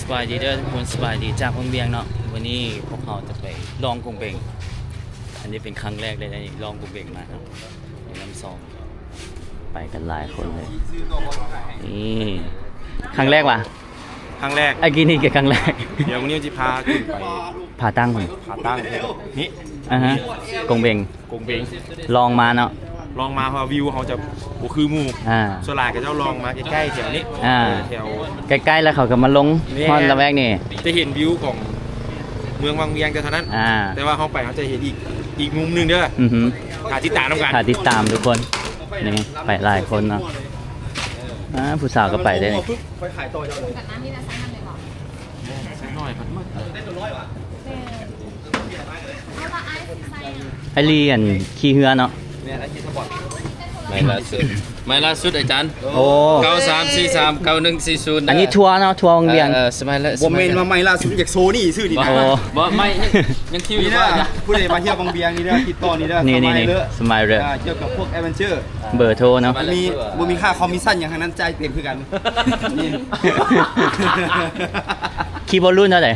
ສະບາຍດີເດີທຸກຄົນ ສະບາຍດີຈາກວັງວຽງເນາະ. ມື້ນີ້ພວກເຮົາຈະໄປລ່ອງກົງເບັງ. ອັນນີ້ເປັນຄັ້ງແລກເລີຍ ໄດ້ລ່ອງກົງເບັງມາເນາະ ໃນນ້ຳຊອງ. ໄປກັນຫຼາຍຄົນເລີຍ. ນີ້ຄັ້ງແລກຫວາ? ຄັ້ງແລກ. ອາ ກີ້ນີ້ກໍຄັ້ງແລກ. ດຽວມື້ນີ້ຊິພາຂຶ້ນໄປ ຜາຕັ້ງພຸ້ນ. ຜາຕັ້ງນີ້. ອາຮະ ກົງເບັງ. ກົງເບັງ ລ່ອງມາເນາະ. ລ່ອງມາ ເພາະວ່າວິວເຮົາຈະບໍ່ຄືໝູ່. ອ່າ ສ່ວນຫຼາຍເຂົາເຈົ້າລ່ອງມາໃກ້ໆແຖວນີ້. ອ່າ ເອີ ແຖວໃກ້ໆ ແລ້ວເຂົາກໍມາລົງ ແມ່ນ ຮອດລະແວກນີ້ ຈະເຫັນວິວຂອງເມືອງວັງວຽງແຕ່ເທົ່ານັ້ນ. ອ່າ ແຕ່ວ່າເຮົາໄປເຮົາຈະເຫັນອີກ ອີກມຸມໜຶ່ງເດີ. ອືຮຶ ຖ້າຕິດຕາມນຳກັນ ຖ້າຕິດຕາມທຸກຄົນ. ນີ້ໄປຫຼາຍຄົນເນາະ. ອ່າ ຜູ້ສາວກໍໄປໄດ້ນີ້. ໄອລີອັນຂີ່ເຮືອເນາະ. ໄມລາສຸດ ໄມລາສຸດອາຈານ. ໂອ້ ເກົ້າສາມສີ່ສາມເກົ້າໜຶ່ງສີ່ສູນ. ອັນນີ້ທົວເນາະ ທົວວັງວຽງ. ເອີ ສະໄມເລີ ບໍ່ແມ່ນວ່າໄມລາສຸດ ຢາກໂຊນີ້ຊື່ນີ້ນະ. ໂອ້ ບໍ່ ໄມ ຍັງຄິວຢູ່. ນີ້ນະ ຜູ້ໃດມາທ່ຽວວັງວຽງນີ້ເດີ ຕິດຕໍ່ນີ້ເດີ. ນີ້ ສະໄມເລີ ສະໄມເລີ ອ່າ ກ່ຽວກັບພວກແອດເວັນເຈີ ເບີໂທເນາະ. ບໍ່ມີ ບໍ່ມີຄ່າຄອມມິດຊັນຫຍັງທັງນັ້ນ ຈ່າຍເຕັມຄືກັນ. ນີ້ ຂີ່ບອນລູນເທົ່າໃດ?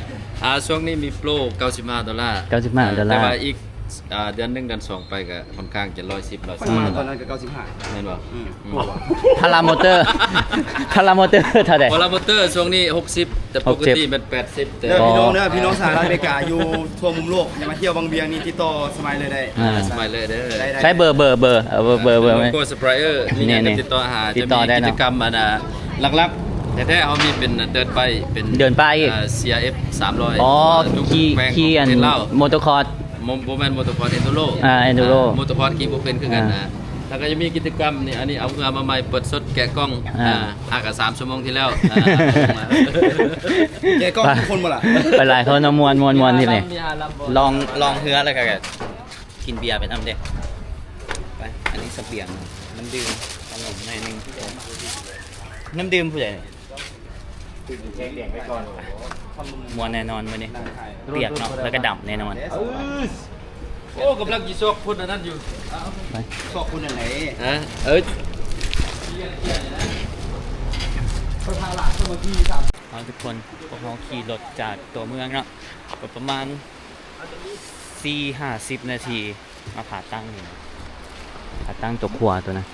ອ່າ ຊ່ວງນີ້ມີໂປຣເກົ້າສິບຫ້າໂດລາ. ເກົ້າສິບຫ້າໂດລາ. ແຕ່ວ່າອີກ ອ່າ ເດືອນໜຶ່ງເດືອນສອງໄປກໍຄ່ອນຂ້າງຈະຮ້ອຍສິບ ຮ້ອຍສິບ. ຂ້ອຍມາຕອນນັ້ນກໍເກົ້າສິບຫ້າ ແມ່ນບໍ່? ອືມ ພາລາໂມເຕີ ພາລາໂມເຕີເທົ່າໃດ? ພາລາໂມເຕີຊ່ວງນີ້ຫົກສິບ ແຕ່ປົກກະຕິແມ່ນແປດສິບ. ເດີພີ່ນ້ອງເດີ ພີ່ນ້ອງສະຫະລັດອາເມລິກາ ຢູ່ທົ່ວມຸມໂລກ ຢາກມາທ່ຽວວັງວຽງນີ້ ຕິດຕໍ່ສະໄມເລີໄດ້. ອ່າ ສະໄມເລີເດີ. ໃຊ້ເບີ ເບີ ເບີ ເອົາເບີ ເບີ ເບີ ເບີ ສະປຣາຍເອີ ນີ້ ນີ້ ຕິດຕໍ່ຫາ. ຕິດຕໍ່ໄດ້ເນາະ. ຈະມີກິດຈະກຳອັນນ່າ ຫຼັກໆແທ້ໆ ເຮົາມີເປັນເດີນໄບ ເປັນເດີນໄບ ເອີ ຊີອາເອັຟສາມຮ້ອຍ. ອໍ ຂີ່ ຂີ່ອັນໂມໂຕຄອດ. ບໍ່ ບໍ່ແມ່ນໂມໂຕຄອດ ເອັນດູໂຣ. ອ່າ ເອັນດູໂຣ. ອ່າ ໂມໂຕຄອດຂີ່ບໍ່ເປັນຄືກັນ. ອ່າ ນະ ແລ້ວກໍຈະມີກິດຈະກຳນີ້ ອັນນີ້ເອົາເຮືອມາໃໝ່ ເປີດສົດແກະກ່ອງ. ອ່າ ອ່າ ຫາກະສາມຊົ່ວໂມງທີ່ແລ້ວ. ອ່າ ແກະກ່ອງທຸກຄົນບໍ່ລະ? ໄປຫຼາຍຄົນເນາະ. ມ່ວນໆໆ ທີ່ນີ້ ລ່ອງ ລ່ອງເຮືອ ແລ້ວກໍກິນເບຍໄປນຳເດ້. ໄປ ອັນນີ້ສະບຽງ ນ້ຳດື່ມ ຂະໜົມໜ້ອຍໜຶ່ງ. ນ້ຳດື່ມຜູ້ໃດນີ້? ມ່ວນແນ່ນອນມື້ນີ້ ປຽກເນາະ ແລ້ວກໍດຳແນ່ນອນ. ໂອ້ ກຳລັງຊິຊອກຄົນອັນນັ້ນຢູ່. ຊອກຄົນອັນໃດ? ຮະ ເອີ ເອົາທຸກຄົນ ພວກເຮົາຂີ່ລົດຈາກຕົວເມືອງເນາະ ກໍປະມານສີ່ຫ້າສິບນາທີ ມາຜາຕັ້ງນີ້ ຜາຕັ້ງຕົວຂວາຕົວນັ້ນ.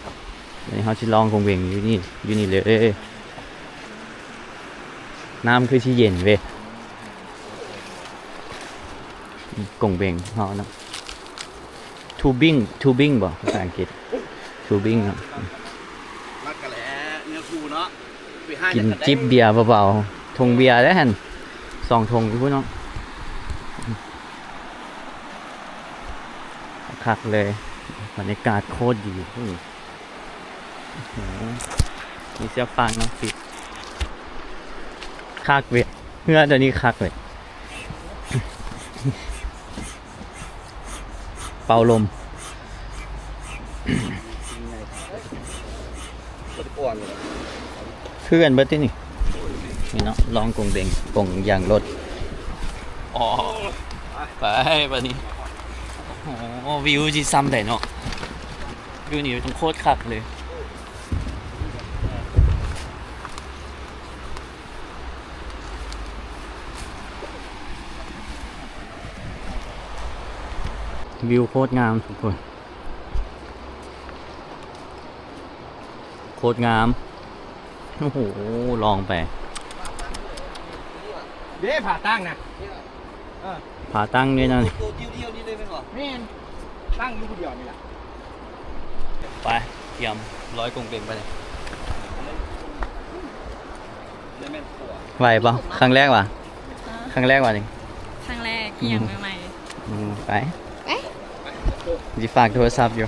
ອັນນີ້ເຮົາຊິລ່ອງກົງເບັງຢູ່ນີ້ ຢູ່ນີ້ເລີຍ. ນ້ຳຄືຊິເຢັນເວີຍ ກົງເບັງເຮົາເນາະ. ທູບິງ ທູບິງ ບໍ່ ພາສາອັງກິດ ທູບິງ ເນາະ. ມັກກະແຫຼເນື້ອຄູ່ເນາະ. ກິນຈິບເບຍເບົາໆ ຖົງເບຍເດ້ຫັ້ນ ສອງຖົງຢູ່ພຸ້ນເນາະ. ຄັກເລີຍ ບັນຍາກາດໂຄດດີ. ໂອ້ໂຫ ມີເຊືອກຟາງເນາະ ຕິດ ຄັກເວີຍ ເຮືອຕົວນີ້ຄັກເວີຍ. ເປົ່າລົມ ຄືກັນເບິດຕິນີ້. ນີ້ເນາະ ລ່ອງກົງເບັງ ກົງຢາງລົດ. ອໍ ໄປບາດນີ້. ໂອ້ໂຫ ວິວຊິຊ່ຳໃດເນາະ ວິວນີ້ຕ້ອງໂຄດຄັກເລີຍ. ວິວໂຄດງາມທຸກຄົນ ໂຄດງາມ. ໂອ້ໂຫ ລ່ອງໄປ ເດ້ ຜາຕັ້ງນະ. ເອີ ຜາຕັ້ງນີ້ນະ. ໂຕດຽວໆນີ້ເລີຍແມ່ນບໍ່? ແມ່ນ ຕັ້ງຢູ່ຜູ້ດຽວນີ້ລະ. ໄປ ກຽມລອຍກົງເປັງໄປເລີຍ. ໄຫວບໍ່? ຄັ້ງແລກຫວາ? ຮະ? ຄັ້ງແລກຫວານີ້? ຄັ້ງແລກ ອີ່ຫຍັງໃໝ່ໆ. ອືມ ໄປ ໄປ ຊິຝາກໂທລະສັບຢູ່. ຮ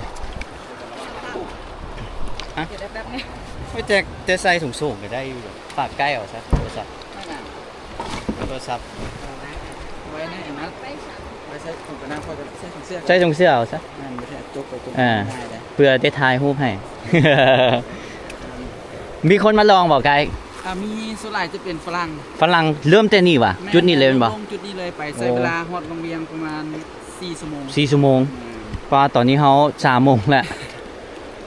ະ? ດຽວໄດ້ແປັບໜຶ່ງ. ໂອ້ຍ ແຕ່ ແຕ່ໃສ່ສູງໆກໍໄດ້ຢູ່. ຝາກໃກ້ເອົາຊະ ໂທລະສັບ ໂທລະສັບ ໄວ້ໃນອັນນັ້ນ ໄວ້ໃສ່ຂອງປະນາງ ຂ້ອຍກໍໃສ່ຖົງເສື້ອ ໃສ່ຖົງເສື້ອເອົາຊະ. ແມ່ນ ບໍ່ໃສ່ຕົກໄປຕົກມາ ອ່າ ງ່າຍເດ້ ເພື່ອໄດ້ຖ່າຍຮູບໃຫ້. ມີຄົນມາລອງບໍ່ ໄກ? ອ່າ ມີ ສ່ວນຫຼາຍຈະເປັນຝຣັ່ງ. ຝຣັ່ງເລີ່ມແຕ່ນີ້ຫວາ? ແມ່ນ ຈຸດນີ້ເລີຍແມ່ນບໍ່? ລົງຈຸດນີ້ເລີຍ ໄປໃຊ້ເວລາຮອດວັງວຽງປະມານສີ່ຊົ່ວໂມງ. ສີ່ຊົ່ວໂມງ. ແມ່ນ ປາ ຕອນນີ້ເຮົາສາມໂມງແລ້ວ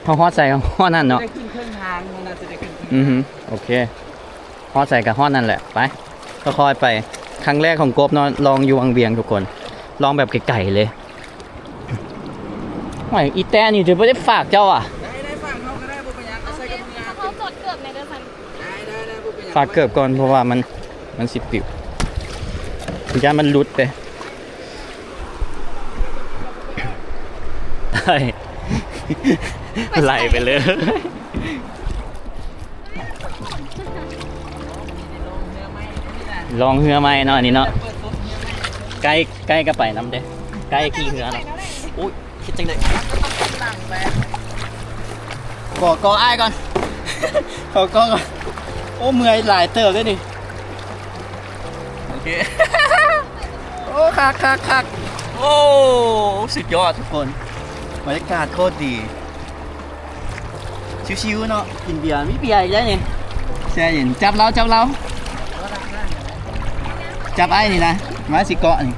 ເຮົາຮອດໃສຮອດນັ້ນເນາະ. ໄດ້ຂຶ້ນເຄິ່ງທາງ ເຮົາໜ້າຈະໄດ້ຂຶ້ນເຄິ່ງ. ອືຮຶ ໂອເຄ ຮອດໃສກໍຮອດນັ້ນແຫຼະ. ໄປ ຄ່ອຍໆໄປ. ຄັ້ງແລກຂອງກົບເນາະ ລອງຢູ່ວັງວຽງທຸກຄົນ ລອງແບບໄກໆເລີຍ. ໂອ້ຍ ອີແຕະນີ້ຈະບໍ່ໄດ້ຝາກເຈົ້າຫວາ? ໄດ້ ໄດ້ ຝາກເຮົາກໍໄດ້ບໍ່ເປັນຫຍັງ ເອົາໃສ່ກັບເຮືອ. ເຮົາຈົດເກີບແດ່ເດີຊັ້ນ. ໄດ້ ໄດ້ ໄດ້ ບໍ່ເປັນຫຍັງ. ຝາກເກີບກ່ອນ ເພາະວ່າມັນ ມັນຊິປິວ ຢ້ານມັນຫຼຸດເດ້. ໄຫຼໄປເລີຍ. ລ່ອງເຮືອໃໝ່ເນາະ ອັນນີ້ເນາະ. ໄກ້ ໄກ້ກໍໄປນຳເດ້ ໄກ້ຂີ່ເຮືອເນາະ. ໂອ້ຍ ເຮັດຈັ່ງໃດ? ຂໍເກາະອ້າຍກ່ອນ ຂໍເກາະກ່ອນ. ໂອ້ ເມື່ອຍຫຼາຍເຕີບເດ້ນີ້. ໂອເຄ ໂອ້ ຄັກ ຄັກ ຄັກ. ໂອ້ ສຸດຍອດທຸກຄົນ ບັນຍາກາດໂຄດດີ. ຊິວໆເນາະ ກິນເບຍ ມີເບຍອີກແລ້ວນີ້ ແຊ່ເຢັນ. ຈັບລາວ ຈັບລາວ ຈັບອ້າຍນີ້ນະ ມາຊິເກາະນີ້.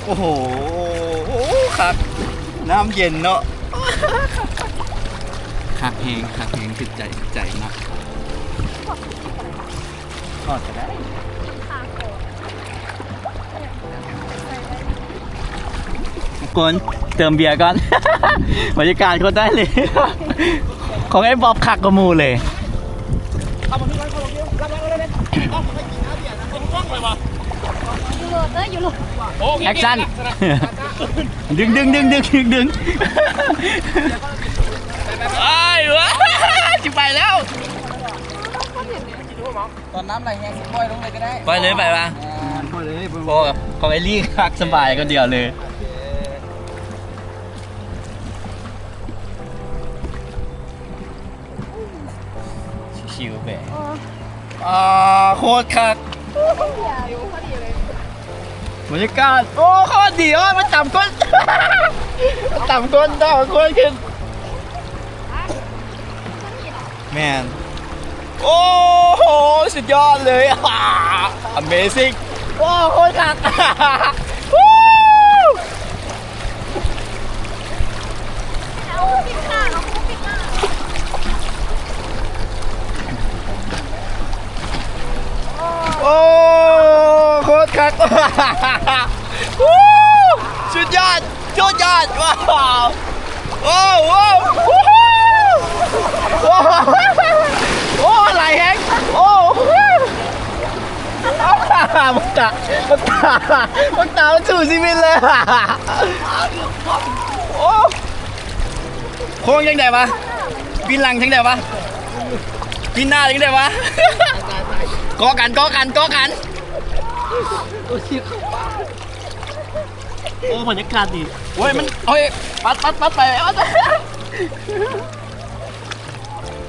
ໂອ້ໂຫ ໂອ້ ຄັກ ນ້ຳເຢັນເນາະ. ຄັກແຮງ ຄັກແຮງ ຖືກໃຈ ຖືກໃຈເນາະ. ຖອດກໍໄດ້ ທຸກຄົນ ເຕີມເບຍກ່ອນ. ບັນຍາກາດໂຄດໄດ້ເລີຍ ຂອງໄອ້ບອບຄັກກວ່າໝູ່ເລີຍ. ຢູໂຣເຕີ ຢູໂຣ ແອັກຊັນ ດຶງ ດຶງ ດຶງ ດຶງ ດຶງ. ໄປ ຊິໄປແລ້ວ. ຕອນນ້ຳໄຫຼແຮງຊິປ່ອຍລົງເລີຍກໍໄດ້ ປ່ອຍເລີຍ ໄປວ່າ ແມ່ນ ປ່ອຍເລີຍ. ໂອ້ ຂອງໄອ້ລີ້ຄັກສະບາຍຄົນດຽວເລີຍ ຊິວໆແບບ ໂອ້ ອ່າ ໂຄດຄັກ ບັນຍາກາດ ໂອ້ ໂຄດດີ. ໂອ້ຍ ມັນຕຳກົ້ນ ມັນຕຳກົ້ນ ຕຳກ້ນຂຶ້ນ. ແມ່ນ ໂອ້ໂຫ ສຸດຍອດເລີຍ Amazing. ໂອ້ ໂຄດຄັກ ໂອ້ ໂຄດຄັກ ສຸດຍອດ ສຸດຍອດ ວ້າວ ໂອ້ ໂອ້ ໂອ້ ໂອ້ ໄຫຼແຮງ ໂອ້ ບັກຕາ ບັກຕາ ບັກຕາ ບັກຕາມັນສູ້ຊີວິດເລີຍ ໂອ້ ໂຄ້ງຈັ່ງໃດວະ ປິ່ນຫຼັງຈັ່ງໃດວະ ປິ່ນໜ້າຈັ່ງໃດວະ ເກາະກັນ ເກາະກັນ ເກາະກັນ. ໂອ້ ບັນຍາກາດດີ ໂອ້ຍ ມັນ ໂອ້ຍ ປັດ ປັດ ປັດໄປ ປັດ.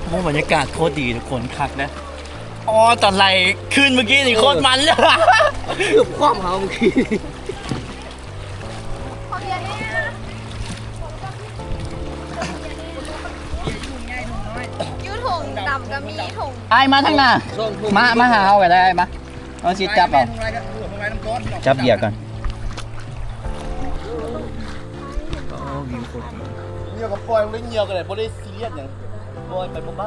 ໂອ້ ບັນຍາກາດໂຄດດີທຸກຄົນ ຄັກເດ້. ອໍ ຕອນໄຫຼຂຶ້ນເມື່ອກີ້ນີ້ ໂຄດມັນເລີຍ ເກືອບຄວ່ຳເຮົາເມື່ອກີ້. ຂໍເບຍແດ່ ຢູ່ຖົງດຳກໍມີ ຖົງ ອ້າຍມາທາງໜ້າ ມາ ມາຫາເຮົາກໍໄດ້ ອ້າຍມາ. ເອົາຊິຈັບເອົາ ຈັບເບຍກ່ອນ. ໂອ້ ວິວໂຄດດີ ຍ່ຽວກໍປ່ອຍ ບໍ່ໄດ້ຍ່ຽວກໍໄດ້ ບໍ່ໄດ້ຊີຣຽສຫຍັງ ປ່ອຍໄປເບົາໆ ມັ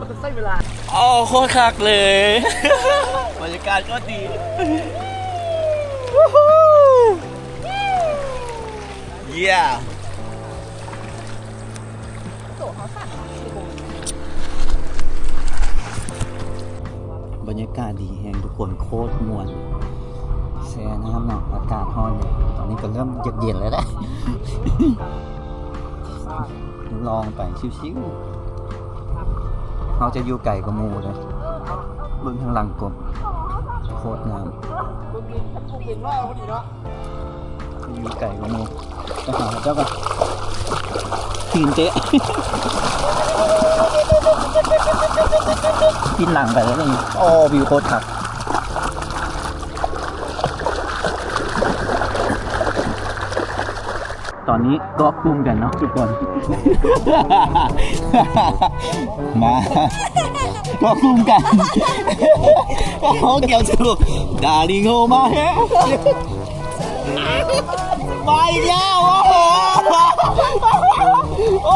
ນຕ້ອງໃຊ້ເວລາ. ໂອ້ ໂຄດຄັກເລີຍ ບັນຍາກາດໂຄດດີ Woohoo. Yeah. ບັນຍາກາດດີແຮງທຸກຄົນ ໂຄດມ່ວນ ແຊ່ນ້ຳເນາະ ອາກາດຮ້ອນເດ ຕອນນີ້ກໍເລີ່ມຢາກເຢັນແລ້ວເດ້ ລອງໄປຊິວໆ ເຮົາຈະຢູ່ໄກກວ່າໝູ່ເດ້ ເບິ່ງທາງຫຼັງກົບ ໂຄດງາມ. ຢູ່ໄກກວ່າໝູ່ ໄປຫາເຂົາເຈົ້າກ່ອນ ຕີນເຕະ ຕີນຫຼັງໄປແລ້ວນີ້. ໂອ້ ວິວໂຄດຄັກ ຕອນນີ້ເກາະກຸ່ມກັນເນາະທຸກຄົນ ມາ ເກາະກຸ່ມກັນ ໂອ້ ກຽວສູ Darling Hold My Hand ມາອີກແລ້ວ ໂອ້ໂຫ ໂອ້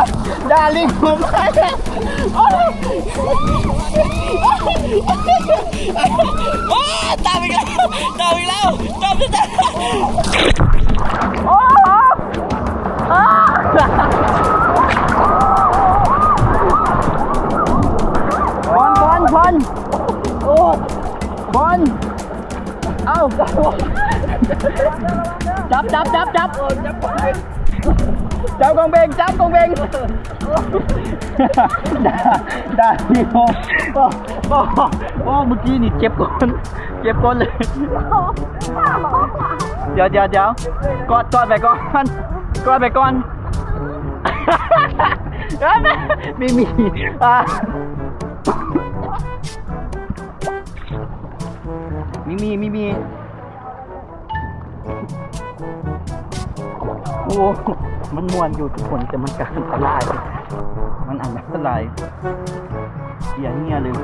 າ ດາລິງ ໂອ້ຍ ໂອ້ຍ ຕາມອີກແລ້ວ ຕາມອີກແລ້ວ ຕາມອີກແລ້ວ ໂອ້ຍ ບອນ ບອນ ບອນ ໂອ້ ບອນ ເອົາ ຈັບ ຈັບ ຈັບ ຈັບ ຈັບກອງເບັງ ຈັບກອງເບັງ ດາ ດາ ໂອ້ ໂອ້ ໂອ້ ເມື່ອກີ້ນີ້ເຈັບກົ້ນ ເຈັບກົ້ນເລີຍ ດຽວ ດຽວ ດຽວ ກອດ ກອດໄປກ່ອນ ກອດໄປກ່ອນ ມີ ມີ ອ່າ ມີ ມີ ມີ ມີ ໂອ້ ມັນມ່ວນຢູ່ທຸກຄົນ ແຕ່ມັນກະອັນຕະລາຍ ມັນອັນຕະລາຍ ເສຍເຫື່ອເລີຍ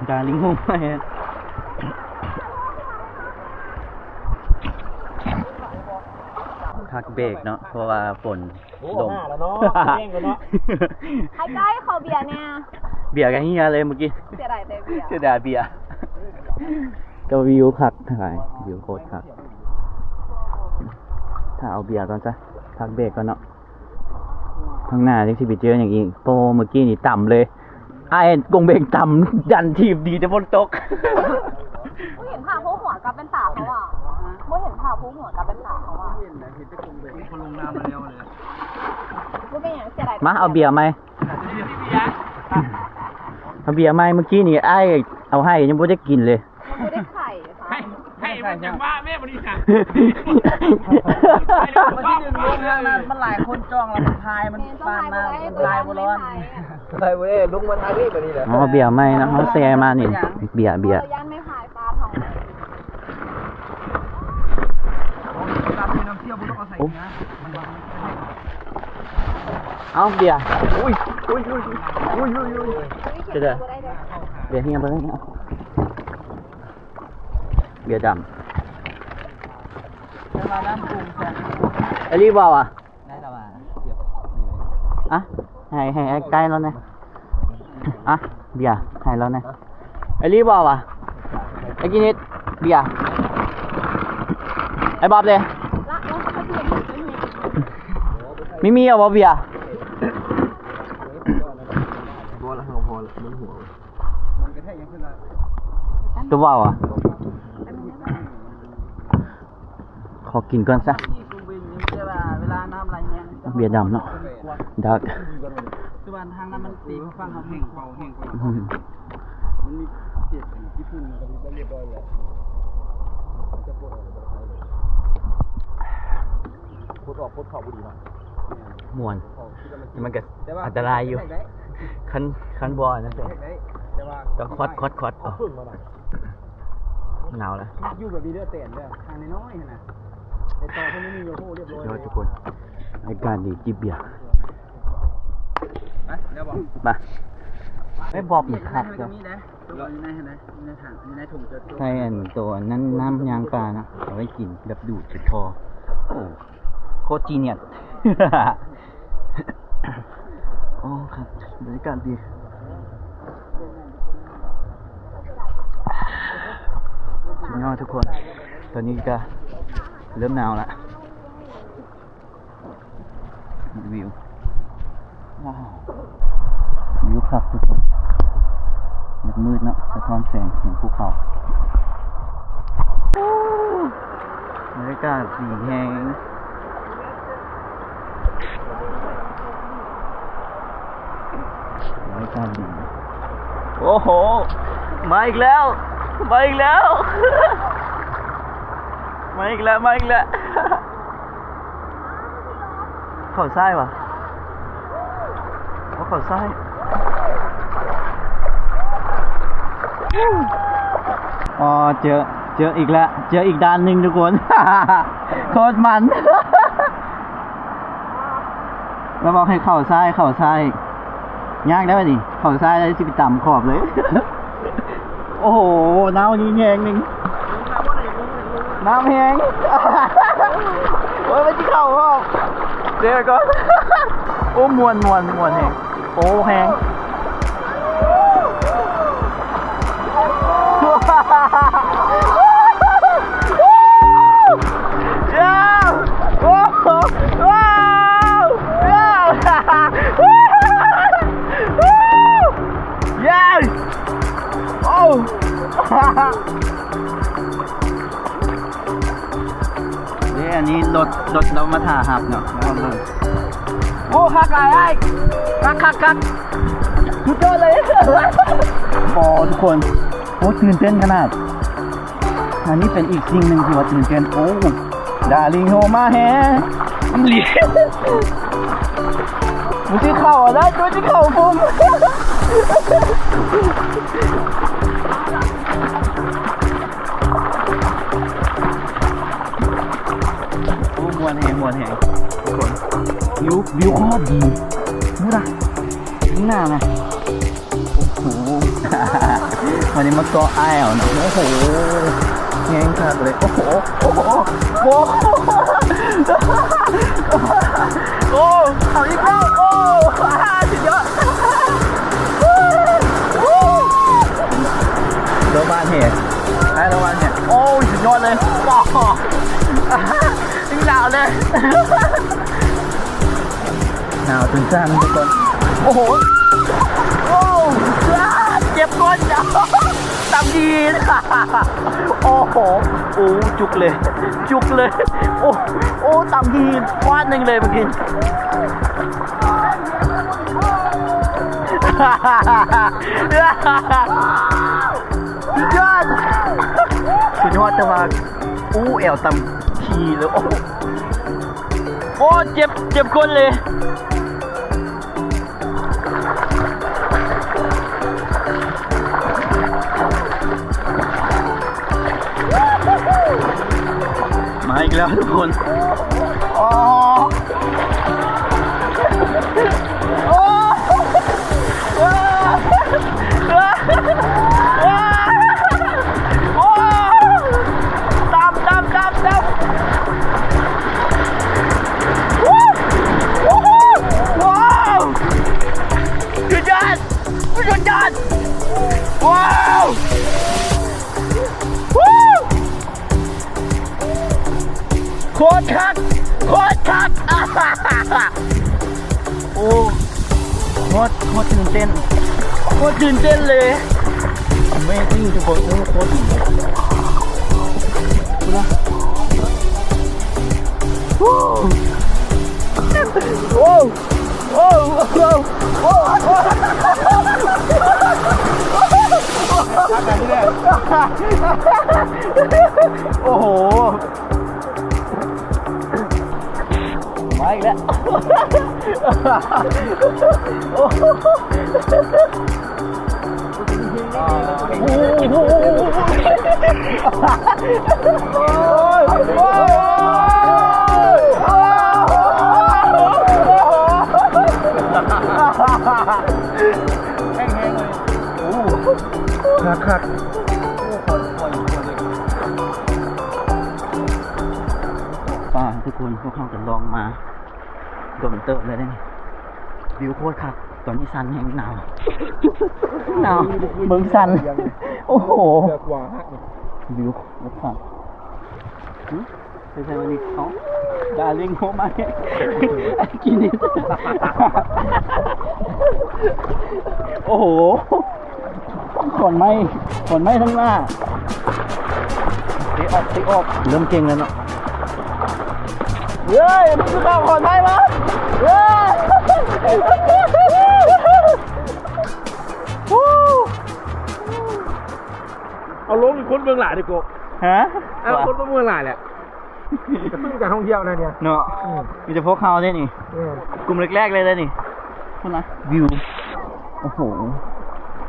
ດາລິງໂຮມ ພັກເບຣກເນາະ ເພາະວ່າຝົນ ໂອ້ ລົງ ຫ້າແລ້ວເນາະ ແຮງແລ້ວເນາະ ໃຫ້ໃກ້ເຂົ້າເບຍແດ່ ເບຍກະເຫື່ອເລີຍມື້ກີ້ ເສຍດາຍແຕ່ເບຍ ເສຍດາຍເບຍ ແຕ່ວິວຄັກຫຼາຍ ວິວໂຄດຄັກ ຖ້າເອົາເບຍກ່ອນຊະ ພັກເບຣກກ່ອນເນາະ ຂ້າງໜ້າຈັ່ງຊິໄປເຈີຫຍັງອີກ ໂອ້ ມື້ກີ້ນີ້ຕຳເລີຍ ອ້າຍກົງເບັງຕຳ ດັນຖີບ ດີແຕ່ຝົນຕົກ ບໍ່ເຫັນພາບຫົວກັບແວ່ນຕາເຂົາວ່າ ບໍ່ເຫັນພາບຫົວກັບແວ່ນຕາເຂົາວ່າ ເຫັນແຕ່ກົງເບັງ ເຂົາລົງນ້ຳມາແລ້ວເລີຍ ບໍ່ເປັນຫຍັງ ເສຍດາຍ ມາເອົາເບຍໃໝ່ ເອົາເບຍໃໝ່ ມື້ກີ້ນີ້ອ້າຍເອົາໃຫ້ ຍັງບໍ່ໄດ້ກິນເລີຍ ຍັງບໍ່ໄດ້ໄຂ ໃຫ້ ໃຫ້ມັນຈັ່ງວ່າແມ່ບໍ່ໄດ້ຫຍັງ ມັນຊິດຶງລົງ ມັນຫຼາຍຄົນຈ້ອງແລ້ວ ມັນພາຍ ມັນປານນ້ຳ ມັນພາຍບໍ່ລອດ ພາຍບໍ່ໄດ້ ລົງມາທາງນີ້ບາດນີ້ແຫຼະ ເອົາເບຍໃໝ່ນະ ເຮົາແຊ່ມານີ້ ເບຍ ເບຍ ຢ້ານແມ່ພາຍປານເຮົາ ເອົາເບຍ ອຸ້ຍ ອຸ້ຍ ອຸ້ຍ ອຸ້ຍ ອຸ້ຍ ອຸ້ຍ ເປັນໃດ ເບຍເຮຍ ເບຍດຳ ອີ່ຫຼີບໍ່ວະ ໄດ້ລະວ່າ ອະ ໃຫ້ ໃຫ້ອ້າຍໃກ້ລາວແດ່ ອະ ເບຍ ໃຫ້ລາວແດ່ ອີ່ຫຼີບໍ່ວະ ໄອ້ກິນິດ ເບຍ ໄອ້ບອບເດ ມີ ມີເອົາບໍ່ເບຍ ບໍ່ລະ ພໍລະ ມັນຫົວ ຕົວເວົ້າອະ ຂໍກິນກ່ອນຊະ ເບຍດຳເນາະ ດາກ ຄືວ່າທາງນັ້ນມັນຕີຝັ່ງເຮົາ ອືມ ມັນມີເຂດທີ່ຝຸ່ນໄປຮຽບຮ້ອຍແລ້ວ ມັນຈະປົດອອກ ປົດອອກ ປົດເຂົ້າບໍ່ດີເນາະ ມ່ວນ ມັນກະອັນຕະລາຍຢູ່ ຄັນ ຄັນບໍ່ອັນນັ້ນ ຕ້ອງຄວັດ ຄວັດ ຄວັດ ເອົາ ໜາວລະ ຢູ່ແບບມີເລືອດແຕນເດີ ທາງນ້ອຍໆຫັ້ນນະ ໄປຕໍ່ເພິ່ນມີໂຍໂຮຮຽບຮ້ອຍ ທຸກຄົນ ອາກາດດີຈິບເບຍ ໄປ ໄປບອບນີ້ຄັກເດີ ໃສ່ອັນໂຕອັນນັ້ນ ນ້ຳຍາງປານະ ເອົາໄວ້ກິນແບບດູດໃສ່ຄໍ ໂອ້ ໂຄດຈີເນຍສ ໂອ້ ຄັກ ບັນຍາກາດດີ ສຸດຍອດທຸກຄົນ ຕອນນີ້ກະເລີ່ມໜາວລະ ວິວ ວ້າວ ວິວຄັກທຸກຄົນ ມືດໆເນາະ ສະທ້ອນແສງເຫັນພູເຂົາ ບັນຍາກາດດີແຮງ. ໂອ້ໂຫ ມາອີກແລ້ວ ມາອີກແລ້ວ ມາອີກແລ້ວ ມາອີກແລ້ວ. ເຂົ້າຊ້າຍຫວາ ເຂົ້າຊ້າຍ. ອໍ ເຈີ ເຈີອີກແລ້ວ ເຈີອີກດ່ານໜຶ່ງທຸກຄົນ ໂຄດມັນ. ລະບອກໃຫ້ເຂົ້າຊ້າຍ ເຂົ້າຊ້າຍ ຍາກໄດ໋ນີ້ ເຂົ້າຊ້າຍແລ້ວຊິໄປຕຳຂອບເລີຍ. ໂອ້ໂຫ ໜາວນີ້ແຮງໜຶ່ງ ນ້ຳແຮງ ໂອ້ຍ ມັນຊິເຂົ້າບໍ່ ເດີກ່ອນ. ໂອ້ ມ່ວນ ມ່ວນ ມ່ວນແຮງ ໂອ້ ແຮງ. ເດ້ ອັນນີ້ລົດ ລົດລາວມາຖ້າຮັບເນາະ ລາວເບິ່ງ. ໂອ້ ຄັກຫຼາຍອ້າຍ ຄັກໆໆ ສຸດຍອດເລີຍ. ອໍ ທຸກຄົນ ໂອ້ ຕື່ນເຕັ້ນຂະໜາດ. ອັນນີ້ເປັນອີກສິ່ງໜຶ່ງທີ່ວ່າຕື່ນເຕັ້ນ. ໂອ້ ດາລິງໂຮມາແຮງ ມັນຊິເຂົ້າໄດ້ ມັນຊິເຂົ້າພຸ້ນ. ໂອ້ ມ່ວນແຮງ ມ່ວນແຮງທຸກຄົນ. ວິວ ວິວໂຄດດີ ດູນະ ຂ້າງໜ້ານະ. ໂອ້ໂຫ ວັນນີ້ມາເກາະອ້າຍເອົານະ. ໂອ້ໂຫ ແຮງຄັກເລີຍ. ໂອ້ໂຫ ໂອ້ໂຫ ໂອ້ໂຫ ໂອ້ ເອົາອີກແລ້ວ. ໂອ້ ສຸດຍອດ. ລາວມາແຮງ ອ້າຍລາວມາແຮງ. ໂອ້ຍ ສຸດຍອດເລີຍ. ວ້າວ ຍັງໜາວເລີຍ ໜາວຈົນສັ່ນທຸກຄົນ. ໂອ້ໂຫ ໂອ້ ເຈັບກົ້ນ ຕຳດີ. ໂອ້ໂຫ ໂອ້ ຈຸກເລີຍ ຈຸກເລີຍ. ໂອ້ ໂອ້ ຕຳດີ ວາດໜຶ່ງເລີຍເມື່ອກີ້. ສຸດຍອດ ສຸດຍອດ ແຕ່ວ່າ ໂອ້ ແອວຕຳດີເລີຍ. ໂອ້ ໂອ້ ເຈັບ ເຈັບກົ້ນເລີຍ. ມາອີກແລ້ວທຸກຄົນ. ອໍ ໂອ້ ໂອ້ ຕຳ ຕຳ ຕຳ ຕຳ. ວ້າວ ສຸດຍອດ ສຸດຍອດ. ວ້າວ ໂຄດຄັກ ໂຄດຄັກ. ໂອ້ ໂຄດ ໂຄດຕື່ນເຕັ້ນ ໂຄດຕື່ນເຕັ້ນເລີຍ. Amazing ທຸກຄົນ. ໂອ້ ໂຄດດີເລີຍ ພຸ້ນນະ. ໂອ້ ໂອ້ ໂອ້ ໂອ້ ໂອ້ ໂອ້ໂຫ ມາອີກແລ້ວ. ໂອ້ໂຫ ໂອ້ໂຫ ໂອ້ຍ ໂອ້ຍ ໂອ້ຍ ແຮງໆເລີຍ. ໂອ້ ຄັກໆ ໂອ້ ປາ ທຸກຄົນ ພວກເຮົາກໍລ່ອງມາດົນເຕີບແລ້ວເດ້ນີ້. ວິວໂຄດຄັກ ຕອນນີ້ສັ່ນແຮງ ໜາວ ໜາວ ເບິ່ງສັ່ນ. ໂອ້ໂຫ ເສື້ອຂວາຫັກນີ້. ວິວໂຄດຄັກ. ໄປໃສວະນີ້? ເອົ້າ ດາລິງໂຮມາ ກິນນີ້. ໂອ້ໂຫ ຂອນໄມ້ ຂອນໄມ້ທາງໜ້າ. ເຕະອອກ ເຕະອອກ. ເລີ່ມເກັ່ງແລ້ວເນາະ. ເຮີ້ຍ ມັນຄືເອົາຂອນໄມ້ມາ. ເຮີ້ຍ. ຄົນເບິ່ງຫຼາຍເດ້ໂກະ ຮະ? ເອົາ ວ່າ ຄົນເບິ່ງຫຼາຍແຫຼະ ກະຄືການທ່ອງທ່ຽວນະເນຍ ເນາະ ອືມ ມີແຕ່ພວກເຮົາເດ້ນີ້ ແມ່ນ ກຸ່ມແລກໆເລີຍເດ້ນີ້ ພຸ້ນນະ ວິວ ໂອ້ໂຫ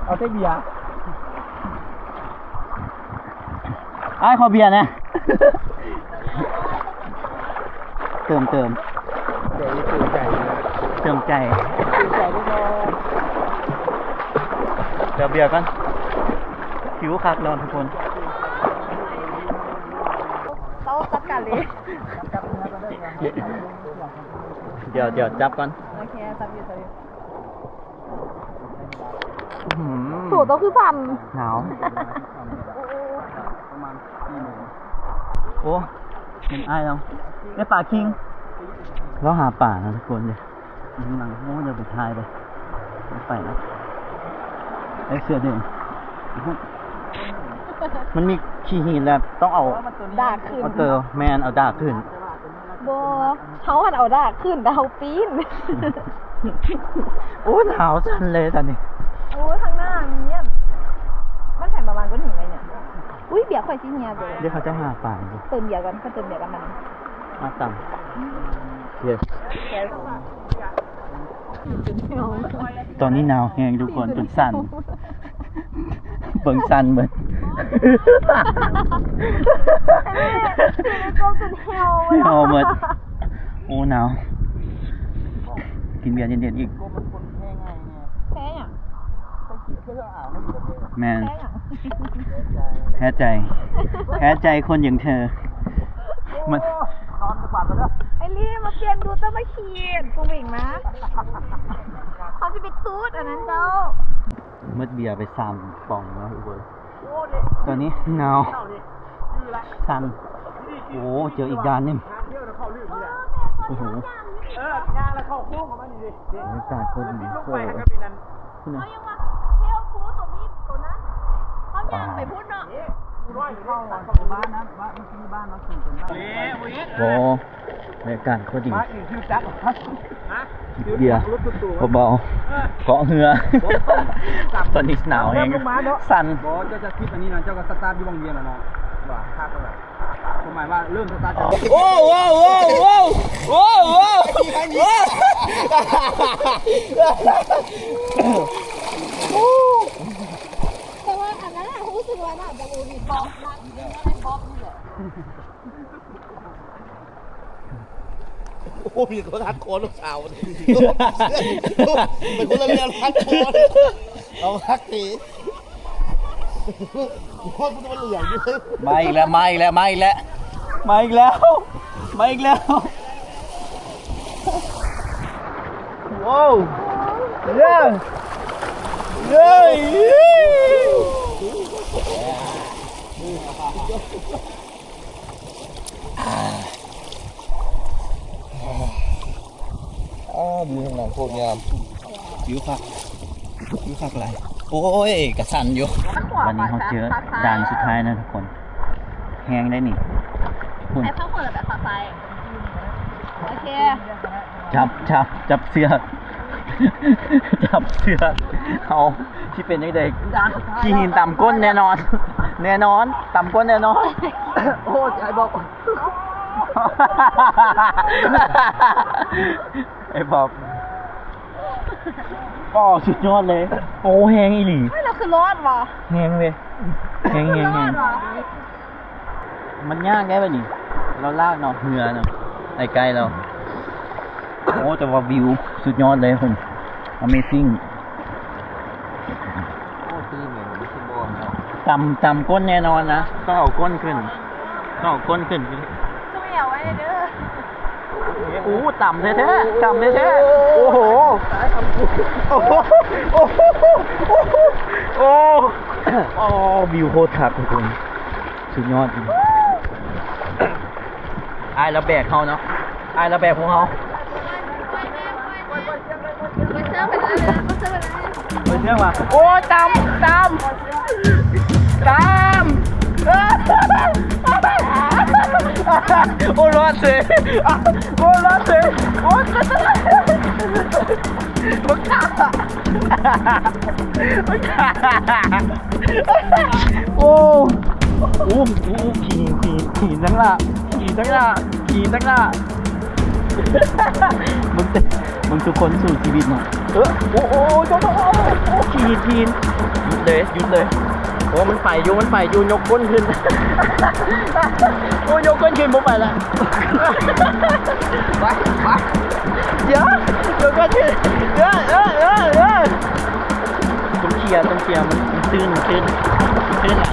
ເອົາແຕ່ເບຍ ອ້າຍ ຂໍເບຍແດ່. ເຕີມ ເຕີມ ໃຈ ເຕີມໃຈ ເຕີມໃຈ ເຕີມໃຈແນ່ນອນ ເຕີມເບຍກ່ອນ ຫິວຄັກເນາະທຸກຄົນ ເຮົາຈັດການເລີຍ ດຽວ ດຽວຈັບກ່ອນ ໂອເຄ ຈັບຢູ່ ຈັບຢູ່. ອືມ ໂຫ ເຈົ້າຄືສັ່ນ ໜາວ ໂອ້ ເຫັນອ້າຍແລ້ວ ໄດ້ປາຄິງ ລາວຫາປານະທຸກຄົນເດ້ ຢູ່ຂ້າງຫຼັງ ໂອ້ ຢ່າໄປຖ່າຍເດ້ ໄປນະ ໄອ້ເສື້ອແດງ ມັນມີຂີ້ຫີນແລ້ວ ຕ້ອງເອົາດາກຂຶ້ນ ເອົາເຕີ ແມ່ນ ເອົາດາກຂຶ້ນ. ບໍ່ ເຮົາຫັ້ນເອົາດາກຂຶ້ນ ແຕ່ເຮົາປີນ ໂອ້ ໜາວສັ່ນເລີຍຕອນນີ້ ໂອ້ ທາງໜ້າມີອັນ ມັນໃສ່ມາວາງກ້ອນຫີນໄວ້ເນຍ ອຸ້ຍ ເບຍຂ້ອຍຊິເຫຍເດີ ດຽວເຂົາເຈົ້າຫາປາຢູ່ ເຕີມເບຍກ່ອນ ຂ້ອຍເຕີມເບຍກັບມັນ ມາຕຳ Cheers Cheers ຕອນນີ້ໜາວແຮງທຸກຄົນ ຈົນສັ່ນ ເບິ່ງສັ່ນເບິ່ງ ເຮົາໝົດ ໂອ້ ໜາວ ກິນເບຍເຢັນໆອີກ ແພ້ຫຍັງ? ແມ່ນ ແພ້ຫຍັງ? ແພ້ໃຈ ແພ້ໃຈຄົນຢ່າງເທີ ມັນ ໄອ້ລີ້ ມາປ່ຽນດູ ເຈົ້າມາຂີ່ກູຫວິງນະ ເຂົາຊິໄປຕູດອັນນັ້ນເຈົ້າ. ໝົດເບຍໄປສາມປ໋ອງແລ້ວທຸກຄົນ ຕອນນີ້ໜາວ ສັ່ນ ໂອ້ ເຈີອີກດ່ານໜຶ່ງ ໂອ້ໂຫ ບັນຍາກາດໂຄດດີ ພຸ້ນນະ ເຮົາຍັງວ່າເທວພູຕົວນີ້ຕົວນັ້ນ ເຮົາຍ່າງໄປພຸ້ນເນາະ ໂອ້ ບັນຍາກາດໂຄດດີ. ເບຍ ເບົາໆ ເກາະເຮືອ ຕອນນີ້ໜາວແຮງ ສັ່ນ ບໍ່ ເຈົ້າຈະຄິດອັນນີ້ນະ ເຈົ້າກໍສະຕາດຢູ່ວັງວຽງລະເນາະ ວ່າຄັກແລ້ວ ຄວາມໝາຍວ່າເລີ່ມສະຕາດຈາກ ໂອ້ ໂອ້ ໂອ້ ໂອ້ ແຕ່ວ່າອັນນັ້ນນະ ຮູ້ສຶກວ່າໜ້າຈະບໍ່ມີບອບ ນັກ ຍັງໄດ້ບອບນີ້ແຫຼະ. ໂອ້ ມີຄົນຮັດຄໍລູກສາວນີ້ ເປັນຄົນລະເລື່ອງຮັດຄໍ ເອົາຮັກຕີ ໂຄດມັນເຫຼືອງຢູ່ ມາອີກແລ້ວ ມາອີກແລ້ວ ມາອີກແລ້ວ ມາອີກແລ້ວ ມາອີກແລ້ວ ໂອ້ ເຢ້ ເຢ້ ອາ ວິວທາງນັ້ນໂຄດງາມ ວິວຄັກ ວິວຄັກຫຼາຍ ໂອ້ຍ ກະສັ່ນຢູ່ ບັດນີ້ເຮົາເຈີດ່ານສຸດທ້າຍນະທຸກຄົນ ແຮງໄດ໋ນີ້ ພຸ້ນ ໃຫ້ເຂົາຄົນລະແບບຂາຊ້າຍ ໂອເຄ ຈັບ ຈັບ ຈັບເຊືອກ ຈັບເຊືອກ ເຮົາຊິເປັນຈັ່ງໃດ ຂີ້ຫີນຕຳກົ້ນແນ່ນອນ ແນ່ນອນ ຕຳກົ້ນແນ່ນອນ ໂອ້ຍ ອ້າຍບອບ ອ້າຍບອບ ອໍ ສຸດຍອດເລີຍ ໂອ້ ແຮງອີ່ຫຼີ ເຮີ້ຍ ລາວຄືລອດວະ ແຮງເວີຍ ແຮງ ແຮງ ແຮງ ລອດວະ ມັນຍາກໄດ໋ບັດນີ້ ລາວລາກເນາະ ເຮືອເນາະ ໃກ້ໆແລ້ວ ໂອ້ ແຕ່ວ່າວິວສຸດຍອດເລີຍພຸ້ນ Amazing ໂອ້ ຕື່ນເລີຍ ບໍ່ຊິບໍ່ເນາະ ຕຳ ຕຳກົ້ນແນ່ນອນນະ ຕ້ອງເອົາກົ້ນຂຶ້ນ ຕ້ອງເອົາກົ້ນຂຶ້ນ ຊຸມແອວໄວ້ເດີ ໂອ້ ຕຳແທ້ໆ ຕຳແທ້ໆ ໂອ້ໂຫ ໂອ້ໂຫ ໂອ້ໂຫ ໂອ້ ໂອ້ ວິວໂຄດຄັກທຸກຄົນ ສຸດຍອດ ອ້າຍລາວແບກເຮົາເນາະ ອ້າຍລາວແບກພວກເຮົາ ໄປເຊື່ອງວ່າ ໂອ້ຍ ຕຳ ຕຳ ຕຳ ໂອ້ ລອດເສຍ ໂອ້ ລອດເສຍ ໂອ້ຍ ໂອ້ ບັກຂ້າ ບັກຂ້າ ໂອ້ ໂອ້ ໂອ້ ໂອ້ ຂີ່ ຂີ່ ຂີ່ຕັ້ງຫຼ້າ ຂີ່ຕັ້ງຫຼ້າ ຂີ່ຕັ້ງຫຼ້າ ເບິ່ງ ເບິ່ງທຸກຄົນສູ້ຊີວິດເນາະ. ເອີ ໂອ້ ໂອ້ ໂອ້ ໂອ້ ໂອ້ ໂອ້ ຂີ່ ຂີ່ ຢຸດເລີຍ ຢຸດເລີຍ. ໂອ້ ມັນໄປຢູ່ ມັນໄປຢູ່ ຍົກກົ້ນຂຶ້ນ. ໂອ້ ຍົກກົ້ນຂຶ້ນ ບໍ່ໄປລະ. ໄປ ໄປ ດຽວ ຍົກກົ້ນຂຶ້ນ. ເອີ ເອີ ເອີ ເອີ ຕ້ອງເຄຍ ຕ້ອງເຄຍ ມັນ ມັນຕື້ນ ມັນຕື້ນ ມັນຕື້ນຫຼາຍ.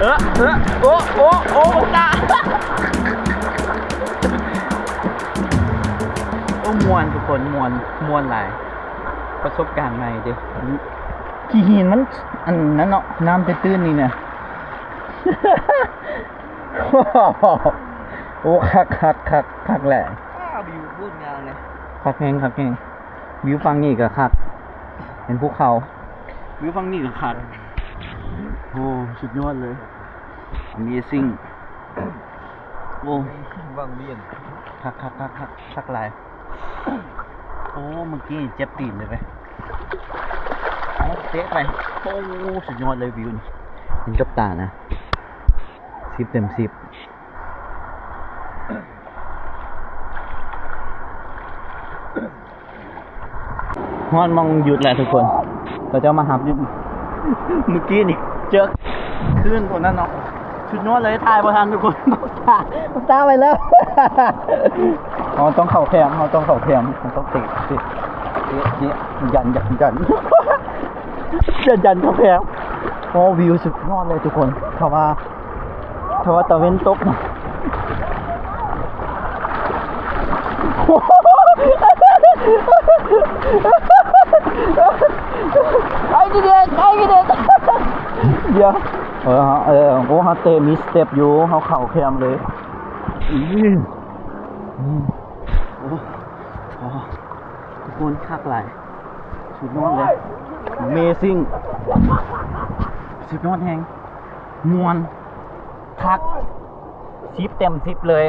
ເອີ ເອີ ໂອ້ ໂອ້ ໂອ້ ຕາ ໂອ້ ມ່ວນທຸກຄົນ ມ່ວນ ມ່ວນຫຼາຍ ປະສົບການໃໝ່ເດ້. ຂີ້ຫີນມັນ ອັນນັ້ນເນາະ ນ້ຳຕື້ນໆ ນີ້ນະ. ໂອ້ ຄັກ ຄັກ ຄັກ ຄັກແຫຼະ. ວ້າວ ວິວໂຄດງາມເລີຍ. ຄັກແຮງ ຄັກແຮງ. ວິວຝັ່ງນີ້ກໍຄັກ ເຫັນພູເຂົາ. ວິວຝັ່ງນີ້ກໍຄັກ. ໂອ້ ສຸດຍອດເລີຍ Amazing. ໂອ້ ວັງວຽງ ຄັກ ຄັກ ຄັກ ຄັກ ຄັກຫຼາຍ. ໂອ້ ເມື່ອກີ້ເຈັບຕີນເລີຍເວີຍ. ເອົາເຕະໄປ. ໂອ້ ສຸດຍອດເລີຍ ວິວນີ້ເຫັນກັບຕານະ ສິບເຕັມສິບ. ຮອດໝ່ອງຢຸດແລ້ວທຸກຄົນ ເຂົາເຈົ້າມາຮັບຢູ່. ເມື່ອກີ້ນີ້ເຈີຄື້ນຕົວນັ້ນເນາະ ສຸດຍອດເລີຍ ຖ່າຍບໍ່ທັນທຸກຄົນ ຕາ ຕາໄປແລ້ວ. ເຮົາຕ້ອງເຂົ້າແຄມ ເຮົາຕ້ອງເຂົ້າແຄມ ເຮົາຕ້ອງເຕະ ເຕະ ເຕະ ເຕະ ຢັນ ຢັນ ຢັນ ຢັນ ເຂົ້າແຄມ. ໂອ້ ວິວສຸດຍອດເລີຍທຸກຄົນ ຖ້າວ່າ ຖ້າວ່າຕາເວັນຕົກນະ. I did it! I did it! ດຽວ ເອີ ເອີ ໂອ້ ເຮົາເຕະມີສະເຕັບຢູ່ ເຮົາເຂົ້າແຄມເລີຍ. ອືມ ອືມ ໂອ້ ໂອ້ ທຸກຄົນ ຄັກຫຼາຍ ສຸດຍອດເລີຍ Amazing ສຸດຍອດແຮງ ມ່ວນ ຄັກ ສິບເຕັມສິບເລີຍ.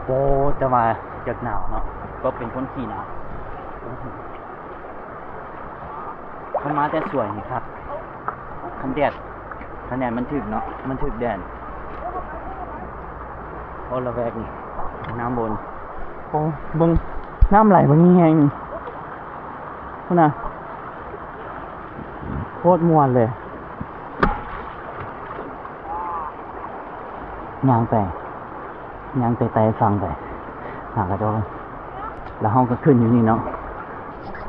ໂອ້ ແຕ່ວ່າຢາກໜາວເນາະ ກໍເປັນຄົນຂີ້ໜາວ. ຄັນມາແຕ່ສວຍນີ້ຄັກ ຄັນແດດ ຄັນແດດມັນຖືກເນາະ ມັນຖືກແດດ. ໂອ້ ລະແວກນີ້ ນ້ຳບົນ ໂອ້ ເບິ່ງ ນ້ຳໄຫຼເບິ່ງແຮງນີ້ ພຸ້ນນະ ໂຄດມ່ວນເລີຍ. ຍ່າງໄປ ຍ່າງໄຕ່ໆຝັ່ງໄປຫາເຂົາເຈົ້າ ແລ້ວເຮົາກໍຂຶ້ນຢູ່ນີ້ເນາະ.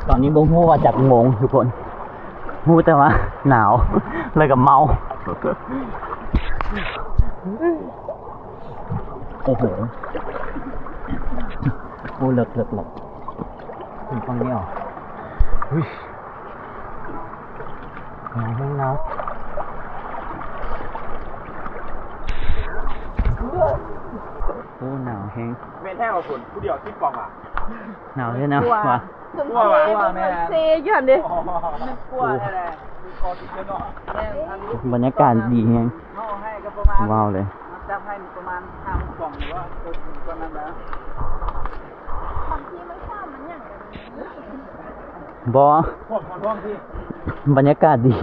ຕອນນີ້ບໍ່ຮູ້ວ່າຈັກໂມງທຸກຄົນ ຮູ້ແຕ່ວ່າໜາວ ແລ້ວກໍເມົາ. ໂອ້ໂຫ ໂອ້ ເລິກ ເລິກ ເລິກ ຂຶ້ນຝັ່ງນີ້ເອົາ. ຫນາວແຮງ ໜາວ. ໂອ້ ໜາວແຮງ. ແມ່ນແທ້ວ່າຝົນ ຜູ້ດຽວສິບປ່ອງວ່າ. ໜາວເດ້ ໜາວວ່າ. ກົວ ກົວແມ່ນ ເຊຢູ່ຫັ້ນເດ້. ມັນກົວແທ້ແຫຼະ. ບັນຍາກາດດີແຮງ ເຮົາໃຫ້ກໍປະມານ ວ້າວເລີຍ. ຈັບໃຫ້ປະມານຫ້າຫົກປ່ອງ ຫຼືວ່າເກີນກວ່ານັ້ນແຫຼະ. ບໍ່ ບັນຍາກາດດີ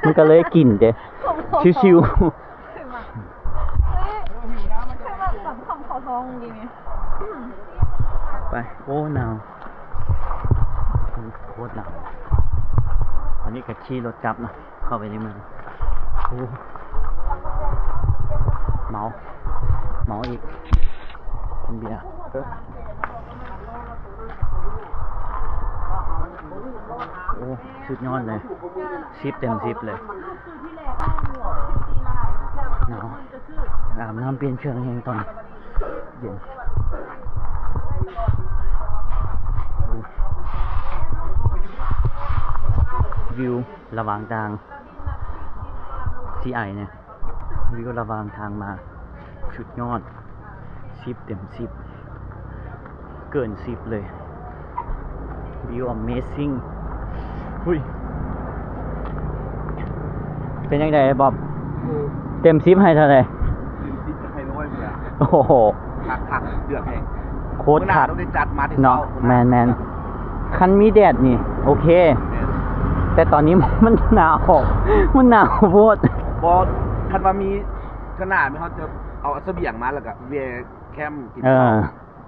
ມັນກໍເລີຍກິນເດ້ ຊິວໆ. ໄປ ໂອ້ ໜາວ ໂຄດໜາວ. ອັນນີ້ກໍຂີ່ລົດກັບເນາະ ເຂົ້າໄປໃນເມືອງ. ໂອ້ ເມົາ ເມົາອີກ ກິນເບຍ. ໂອ້ ສຸດຍອດເລີຍ ສິບເຕັມສິບເລີຍ. ໜາວ ອາບນ້ຳປ່ຽນເຄື່ອງແຮງຕອນເຢັນ. ວິວລະຫວ່າງທາງ ຊິໄອແນ່ ວິວລະຫວ່າງທາງມາ ສຸດຍອດ ສິບເຕັມສິບ ເກີນສິບເລີຍ. ວິວ Amazing. ຫຸ້ຍ ເປັນຈັ່ງໃດບອບ? ເຕັມສິບໃຫ້ເທົ່າໃດ? ເຕັມສິບໃຫ້ຮ້ອຍພຸ້ນລະ. ໂອ້ໂຫ ຄັກໆ ເດືອດແຮງ ໂຄດຄັກເນາະ. ແມ່ນໆ. ຄັນມີແດດນີ້ໂອເຄ ແຕ່ຕອນນີ້ມັນໜາວ ມັນໜາວໂພດ. ບໍ່ ຄັນວ່າມີ ເທື່ອໜ້າແມ່ນເຮົາຈະເອົາສະບຽງມາ ແລ້ວກະແວ່ແຄມກິນ ເອີ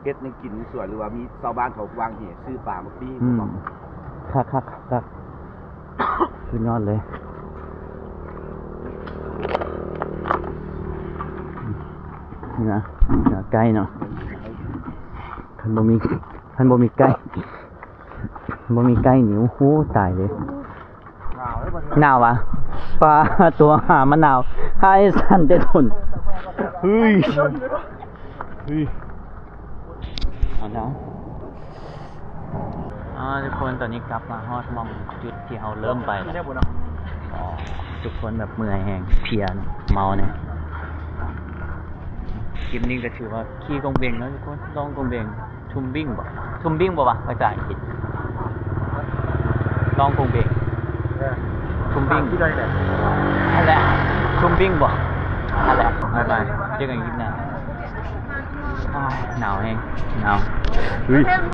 ເຮັດແນວກິນຢູ່ສວນ ຫຼືວ່າມີຊາວບ້ານເຂົາວາງແຫຊື້ປາມາປີ້ງ. ອືມ ຄັກໆໆ ສຸດຍອດເລີຍ. ເໜືອ ເໜືອໄກ່ເນາະ ຄັນບໍ່ມີ ຄັນບໍ່ມີໄກ່ ບໍ່ມີໄກ່ນີ້ ໂອ້ໂຫ ຕາຍເລີຍ. ໜາວເດ້ບັດນີ້ ໜາວຫວາ? ປາ ຕົວຫາມະນາວ ຫາຍສັ່ນແຕ່ດົນ. ເຮີ້ຍ ເຮີ້ຍ ເອົາເນາະ. ອ່າ ທຸກຄົນ ຕອນນີ້ກັບມາຮອດໝ່ອງຈຸດທີ່ເຮົາເລີ່ມໄປແລ້ວ. ອໍ ທຸກຄົນແບບເມື່ອຍແຮງ ເພຍ ເມົາແນ່. ທຣິບນີ້ກໍຖືວ່າຂີ່ກົງເບັງເນາະທຸກຄົນ ລ່ອງກົງເບັງ. ທຸມບິງບໍ່? ທຸມບິງບໍ່ວະ ພາສາອັງກິດ? ລ່ອງກົງເບັງ ເອີ ທຸມບິງ ທີ່ໃດແຫຼະ ຫັ້ນແຫຼະ ທຸມບິງບໍ່? ຫັ້ນແຫຼະ ບາຍບາຍ ເຈີກັນຄລິບໜ້າ. ອ້າຍ ໜາວແຮງ ໜາວ. ເຮີ້ຍ